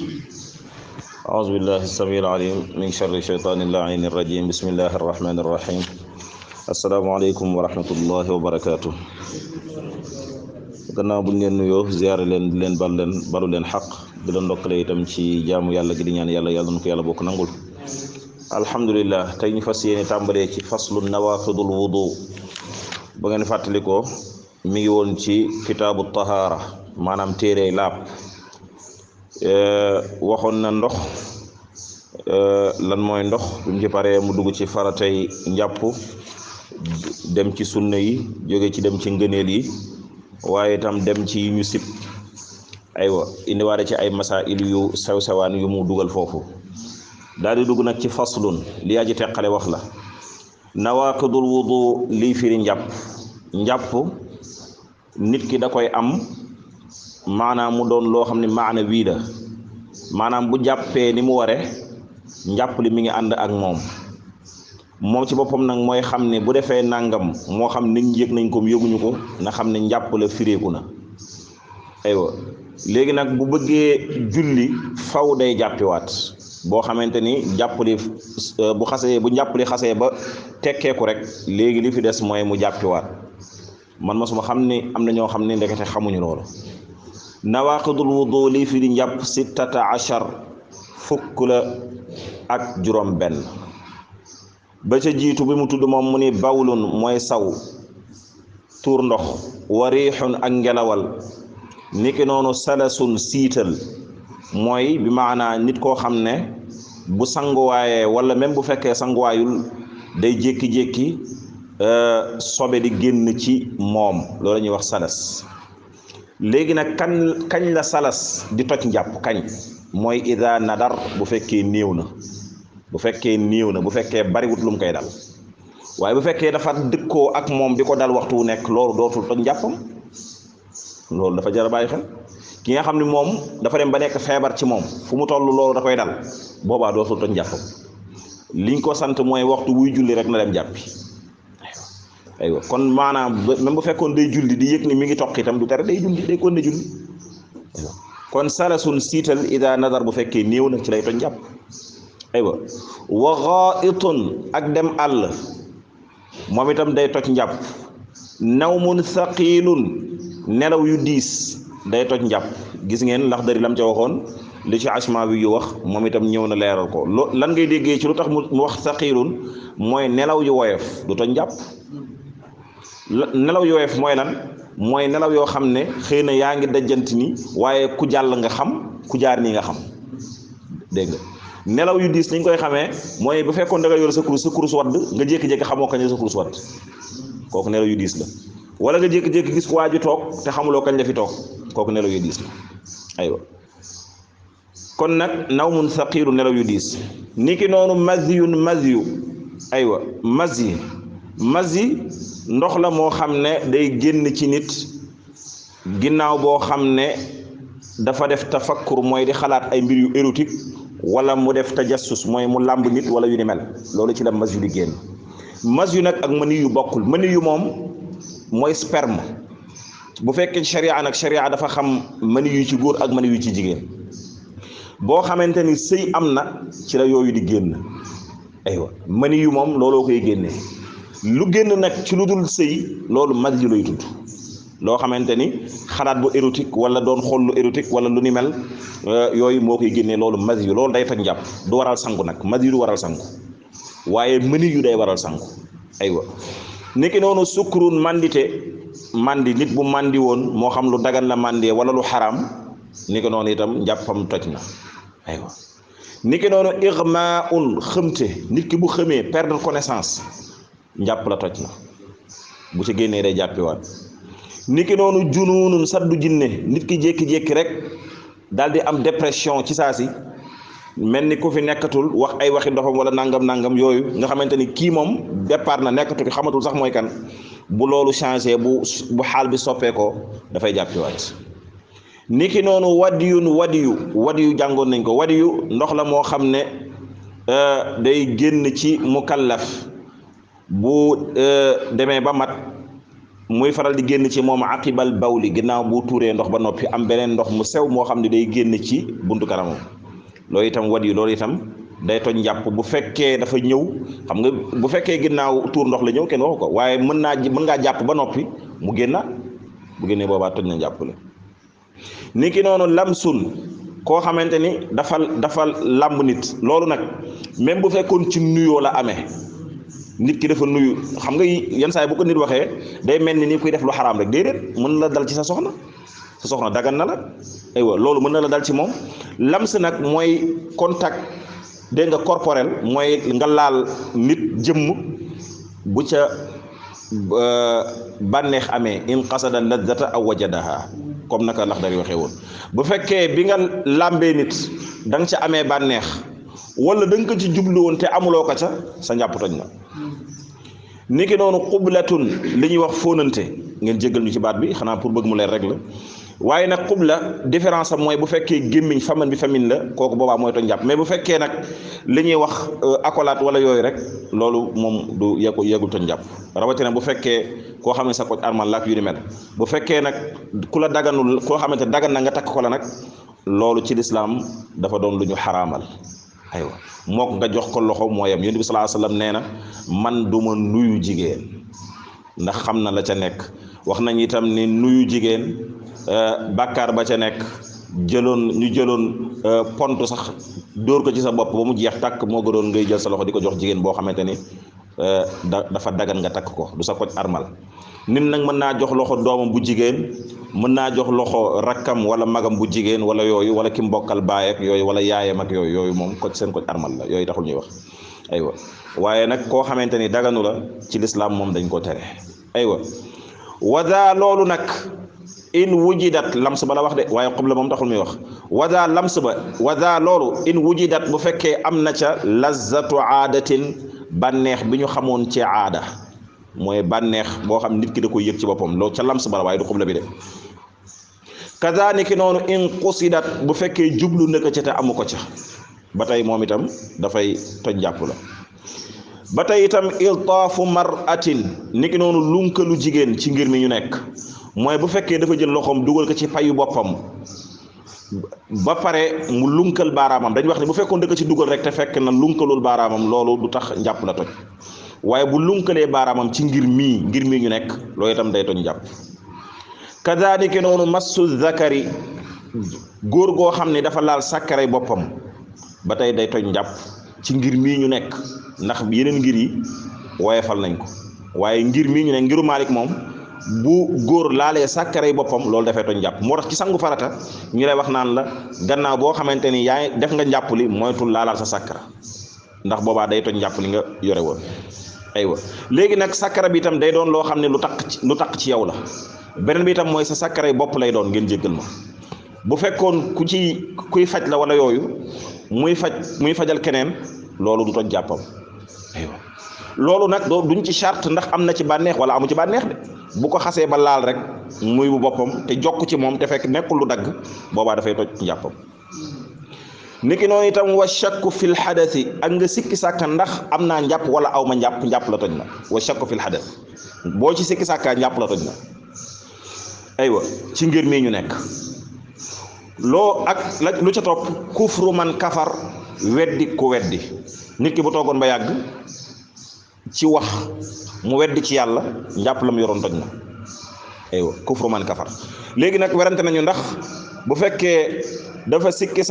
أعوذ بالله السميع العليم من شر الشيطان اللعين الرجيم بسم الله الرحمن الرحيم السلام عليكم ورحمة الله وبركاته gannaaw bu ñu leen nuyoo ziyaare leen di leen balu leen xaq di leen ndokkale itam ci jaamu yàlla gi di ñaan yàlla na ko yàlla bokk nangul alhamdulillah tey ñu fas yéene tàmbalee ci faslu nawaqidul wudu ba ngeen fàttalikoo mi ngi woon ci kitaabu tahaara maanaam téere laab waxoon na ndox lan mooy ndox bu mu ci paree mu dugg ci faratay njàpp dem ci sunna yi jóge ci dem ci ngëneel yi waaye itam dem ci ñu sib aywa indiwaale ci ay masail yu sew-sewaan yu mu dugal foofu daal di dugg nag ci faslun li aji teqale wax la nawaqidul wudu lii firi njàpp nit ki da koy am maanaam mu doon loo xam ne maana wii la maanaam bu jàppee ni mu ware njàpp li mi ngi ànd ak moom ci boppam nag mooy xam ne bu defee nangam moo xam nit ñi yëg nañ ko yëguñu ko na xam ne njàpp la fireeku na aywa léegi nag bu bëggee julli faw day jàppiwaat boo xamante ni jàppali bu njàppali xasee ba tekkeeku rek léegi li fi des mooy mu jàppiwaat man ma suma xam ni am na ñoo xam ne ndekete xamuñu loolu nawaqidul wudu lii fi di njàpp 16 fukk la ak juróom benn ba ca jiitu bi mu tudd moom mu ni bawlun mooy saw tuur ndox wa riixun ak ngelawal niki noonu salasun siital mooy bi maanaa nit koo xam ne bu sanguwaayee wala même bu fekkee sanguwaayul day jékki-jékki sobe di génn ci moom loolu la ñuy wax salas léegi nag kañ la salas di toj njàpp kañ mooy ida nadar bu fekkee néew na bu fekkee bariwut lu mu koy dal waaye bu fekkee dafa dëkkoo ak moom di ko dal waxtu wu nekk loolu dootul toj njàppam loolu dafa jar a bàyyi xel ki nga xam ne moom dafa dem ba nekk feebar ci moom fu mu toll loolu da koy dal boobaa dootul toj njàppam liñ ko sant mooy waxtu wuy julli rek na dem jàppi aywa kon maanaam même bu fekkoon day julli di yëg ni mi ngi toq itam du tere day kon ne julli kon salasun siital ida nadar bu fekkee néew na ci lay toj njàpp aywa wa ghaitun ak dem àll moom itam day toj njàpp nawmun thaqilun nelaw yu diis day toj njàpp gis ngeen ndax dari lam ca waxoon li ci asma bi yu wax moom itam ñëw na leeral ko lan ngay déggee ci lu tax mu wax thaqilun mooy nelaw yu woyof du toj njàpp nelaw yu woyof mooy lan mooy nelaw yoo xam ne xëy na yaa ngi dajjanti ni waaye ku jàll nga xam ku jaar nii nga xam dégg nga nelaw yu diis ni ñu koy xamee mooy bu fekkoon da nga yor sa kurus wadd nga jékki-jékki xamoo kañ la sa kurus wadd kooku nelaw yu diis la wala nga jékki-jékki gis ko waaju toog te xamuloo kañ la fi toog kooku nelaw yu diis la aywa kon nag nawmun saqiilu nelaw yu diis niki noonu maziyu aywa mazi ndox la moo xam ne day génn ci nit ginnaaw boo xam ne dafa def tafakkur mooy di xalaat ay mbir yu érotique wala mu def tajassus mooy mu làmb nit wala yu ni mel loolu ci la mas yu di génn mas yu nag ak mani yu bokkul mani yu moom mooy sperme bu fekkee sharia nag sharia dafa xam mani yu ci góor ak mani yu ci jigéen boo xamante ni sëy am na ci la yooyu di génn aywa mani yu moom looloo koy génnee lu génn nag ci lu dul sëy loolu mas yu lay tudd loo xamante ni xalaat bu érotique wala doon xool lu érotique wala lu ni mel yooyu moo koy génnee loolu mas yu loolu day toj njàpp du waral sangu nag mas yu du waral sangu waaye mëni yu day waral sangu aywa niki noonu sukkurun mandi nit bu mandi woon moo xam lu dagan la mandee wala lu xaraam niki noonu itam njàppam toj na aywa niki noonu igmaun xëmte nit ki bu xëmee perdre connaissance njàpp la toj na bu ci génnee day jàppiwaat niki noonu junuunun saddu jinne nit ki jékki-jékki rek daal di am dépression ci saa si mel ni ku fi nekkatul wax ay waxi doxam wala nangam yooyu nga xamante ni kii moom départ na nekkatul xamatul sax mooy kan bu loolu changé bu xaal bi soppeekoo dafay jàppiwaat niki noonu wadiyu jàngoon nañ ko wadiyu ndox la moo xam ne day génn ci mukallaf bu demee ba mat muy faral di génn ci moom aqibal bawli ginnaaw bu tuuree ndox ba noppi am beneen ndox mu sew moo xam ne day génn ci buntu kanamam loolu itam wad yi loolu itam day toj njàpp bu fekkee dafa ñëw xam nga bu fekkee ginnaaw tuur ndox la ñëw kenn waxu ko waaye mën ngaa jàpp ba noppi mu génna bu génnee boobaa toj na njàpp la ni ki noonu lamsun koo xamante ni dafa làmb nit loolu nag même bu fekkoon ci nuyoo la amee nit ki dafa nuyu xam nga yenn saa yi bu ko nit waxee day mel ni kuy def lu xaraam rek déedéet mën na la dal ci sa soxna dagan na la aywa loolu mën na la dal ci moom lams nag mooy contact dégg nga corporel mooy nga laal nit jëmm bu ca bànneex amee in qasada ladata aw wajadaha comme naka lax dari waxee woon bu fekkee bi nga làmbee nit da nga ca amee bànneex wala da nga ko ci jublu woon te amuloo ko ca sa njàpp toj na niki noonu xublatun li ñuy wax fóonante ngeen jéggal ñu ci baat bi xanaa pour bëgg mu leer rek la waaye nag xubla différence am mooy bu fekkee gémmiñ faman bi famine la kooku boobaa mooy toj njàpp mais bu fekkee nag li ñuy wax accolade wala yooyu rek loolu moom du yegul toj njàpp rawatina bu fekkee koo xam ne sa ko armal laak yu ni mel bu fekkee nag ku la daganul koo xamante dagan na nga takk ko la nag loolu ci lislaam dafa doon lu ñu xaraamal aywa mook nga jox ko loxo mooyam yonent bi sallallahu alayhi wasallam nee na man duma nuyu jigéen ndax xam na la ca nekk wax nañ itam ni nuyu jigéen bàkkaar ba ca nekk ñu jëloon pont sax dóor ko ci sa bopp ba mu jeex tàkk moo gënoon ngay jël sa loxo di ko jox jigéen boo xamante ni dafa dagan nga takk ko du sa ko armal nit nag mën naa jox loxo doomam bu jigéen mën naa jox loxo rakkam wala magam bu jigéen wala yooyu wala ki mbokkal baay ak yooyu wala yaayam ak yooyu moom ko seen ko armal la yooyu taxul ñuy wax aywa waaye nag koo xamante ni daganu la ci lislaam moom dañ ko tere aywa wada loolu nag in wujidat lams ba la wax de waaye xubla moom taxul muy wax wada lams ba wada loolu in wujidat bu fekkee am na ca lazzatu aadatin bànneex bi ñu xamoon ci aada mooy bànneex boo xam nit ki da koy yëg ci boppam loolu ca lams ba la waaye du xubla bi de kazaniki noonu in qusidat bu fekkee jublu na ko ca te amu ko ca ba tey moom itam dafay toj njàpp la ba tey itam iltaafu maratin niki noonu lunkalu jigéen ci ngir mi ñu nekk mooy bu fekkee dafa jël loxoom dugal ko ci payu boppam ba pare mu lunkal baaraamam dañ wax ne bu fekkoon da ko ci dugal rek te fekk na lunkalul baaraamam loolu du tax njàpp la toj waaye bu lunkalee baaraamam ci ngir mii ñu nekk loolu itam day toj njàpp kadaalika noonu massu zakari góor goo xam ne dafa laal sàkkaray boppam ba tey day toj njàpp ci ngir mii ñu nekk ndax yeneen ngir yi woyefal nañ ko waaye ngir mii ñu nekk ngiru Maalik moom bu góor laalee sàkkaray boppam loolu dafay toj njàpp moo tax ci sangu farata ñu lay wax naan la gannaaw boo xamante ni yaa def nga njàpp li moytul laalaal sa sàkkara ndax boobaa day toj njàpp li nga yore woon aywa léegi nag sàkkara bi itam day doon loo xam ne lu taq ci yow la beneen bi itam mooy sa sàkkaray bopp lay doon ngeen jéggal ma bu fekkoon kuy faj la wala yooyu muy fajal keneen loolu du toj jàppam aywa loolu nag duñ ci charte ndax am na ci bànneex wala amu ci bànneex de bu ko xasee ba laal rek muy bu boppam te jokk ci moom te fekk nekkul lu dagg boobaa dafay toj njàppam niki noonu itam wa shakku fil xadasi ak nga sikki sàkka ndax am naa njàpp wala aw ma njàpp la toj na wa shakku fil xadas boo ci sikki sàkka njàpp la toj na aywa ci ngir mii ñu nekk loo ak lu ca topp kufru man kafar weddi ku weddi nit ki bu toogoon ba yàgg ci wax mu weddi ci yàlla njàpp la mu yoroon toj na aywa kufru man kafar léegi nag werante nañu ndax bu fekkee dafa sikki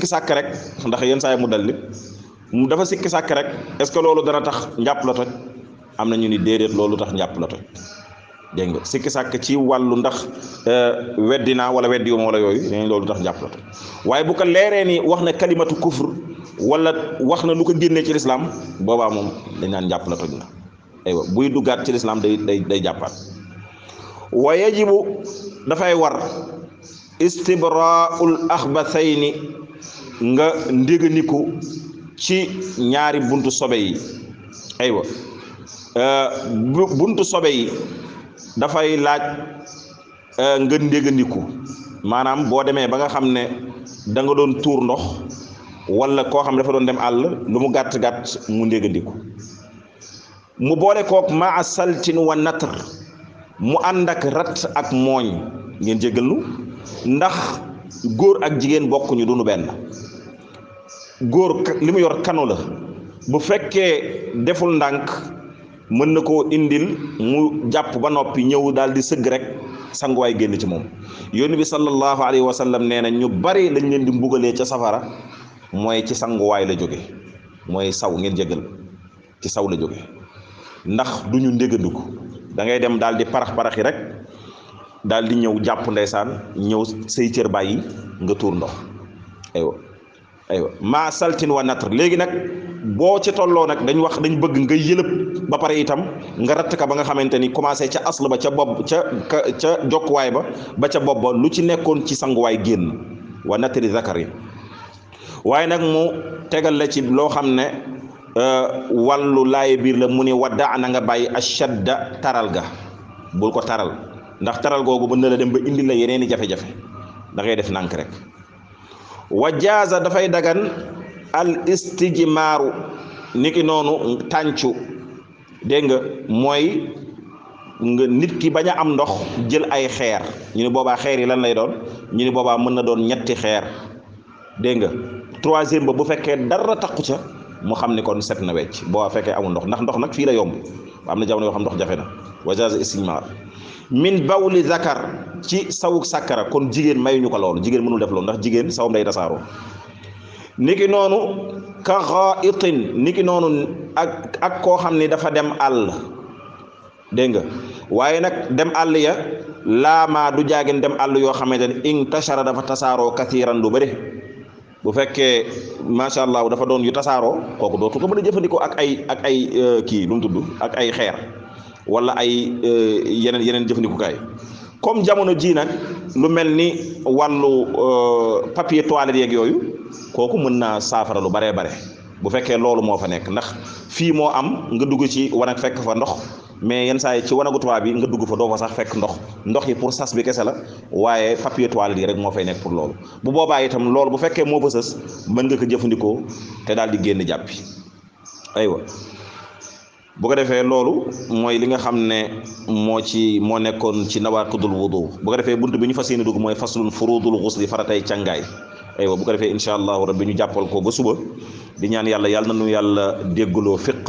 sàkka rek ndax yenn saa yi mu dal li dafa sikki sàkk rek est-ce que loolu dana tax njàpp la toj am na ñu ni déedéet loolu tax njàpp la toj dégg nga sikki sàkk ci wàllu ndax weddi naa wala weddi wala yooyu nee loolu tax njàpp la toj waaye bu ko leeree ni wax na kalimatu kufr wala wax na lu ko génnee ci lislaam boobaa moom dañ naan njàpp la toj na aywa buy duggaat ci lislaam day jàppaat wa yajibu dafay war istibraul axbathayni nga ndéganiku ci ñaari buntu sobe yi aywa buntu sobe yi dafay laaj nga ndéganiku maanaam boo demee ba nga xam ne da nga doon tuur ndox wala koo xam ne dafa doon dem àll lu mu gàtt mu ndéganiku mu boole kook maa saltin wa natr mu ànd ak rat ak mooñ. ngeen jéggal nu ndax góor ak jigéen bokkuñu duñu benn. góor li mu yor kano la bu fekkee deful ndànk mën na koo indil mu jàpp ba noppi ñëw daal di sëgg rek sanguwaay génn ci moom. yónni bi sallallahu alayhi wa sallam nee na ñu bari lañ leen di mbugalee ca safara mooy ci sanguwaay la jóge mooy saw. ngeen jéggal ci saw la jóge ndax du ñu ndégandiku da ngay dem daal di parax-paraxi rek daal di ñëw jàpp ndeysaan ñëw say cër bàyyi nga tuur ndox. aywa maa saltin wa natr. léegi nag boo ci tolloo nag dañ bëgg nga yëlëb ba pare itam nga ratt ka ba nga xamante ni commencé ca asl ba ca bopp ca jokkuwaay ba ca bopp ba lu ci nekkoon ci sanguwaay génn. wa natri zakari. waaye nag mu tegal la ci loo xam ne wàllu laaye biir la mu ni wadda na nga bàyyi ashadda taral ga bul ko taral ndax taral googu mën na la dem ba indi la yeneeni jafe-jafe da ngay def nànk rek. wa jaaza dafay dagan al istijmaaru niki noonu tàncu. dégg nga mooy nga nit ki bañ a am ndox jël ay xeer. ñu ni boobaa xeer yi lan lay doon ñu ni boobaa mën na doon ñetti xeer. dégg nga troisième ba bu fekkee dara takku ca mu xam ni kon set na wecc boo fekkee amul ndox ndax ndox nag fii la yomb am na jamono yoo xam ndox jafe na. wa jaaza istijmaar min bawli zakar ci sawuk sàkkara. kon jigéen mayuñu ko loolu jigéen mënul def loolu ndax jigéen sawam day tasaaroo. niki noonu ka ghaitin niki noonu ak koo xam ni dafa dem àll. dégg nga waaye nag dem àll ya laamaa du jaagin dem àll yoo xamante ne intashara dafa tasaaroo kathiran lu bëri. bu fekkee macha allah dafa doon yu tasaaroo kooku dootu ko mën a jëfandikoo ak ay kii lu mu tudd ak ay xeer wala ay yeneen jëfandikukaay. comme jamono ji nag lu mel ni wàllu papier toilette yeeg yooyu kooku mën naa saafara lu baree bare bu fekkee loolu moo fa nekk ndax fii moo am nga dugg ci wanag fekk fa ndox mais yenn saa yi ci wanagu tubaab bi nga dugg fa doo fa sax fekk ndox yi pour sas bi kese la waaye papier toilette yi rek moo fay nekk pour loolu. bu boobaa itam loolu bu fekkee moo fa sës mën nga ko jëfandikoo te daal di génn jàppi. aywa bu ko defee loolu mooy li nga xam ne moo nekkoon ci nawaaqidul wudu. bu ko defee bunt bi ñu fas yéene dugg mooy faslun furudul ghusli faratay càngaay. aywa bu ko defee incha allahu rabbi ñu jàppal ko ba suba di ñaan yàlla na nu yàlla déggloo fiq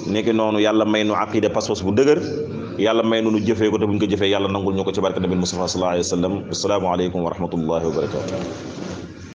nekk noonu yàlla may nu aqida pas-pas bu dëgër yàlla may nu jëfee ko te buñ ko jëfee yàlla nangul ñu ko ci barke nabi Mustafa sallallahu alayhi wa sallam. assalaamu aleykum wa rahmatullahi wa barakatuh.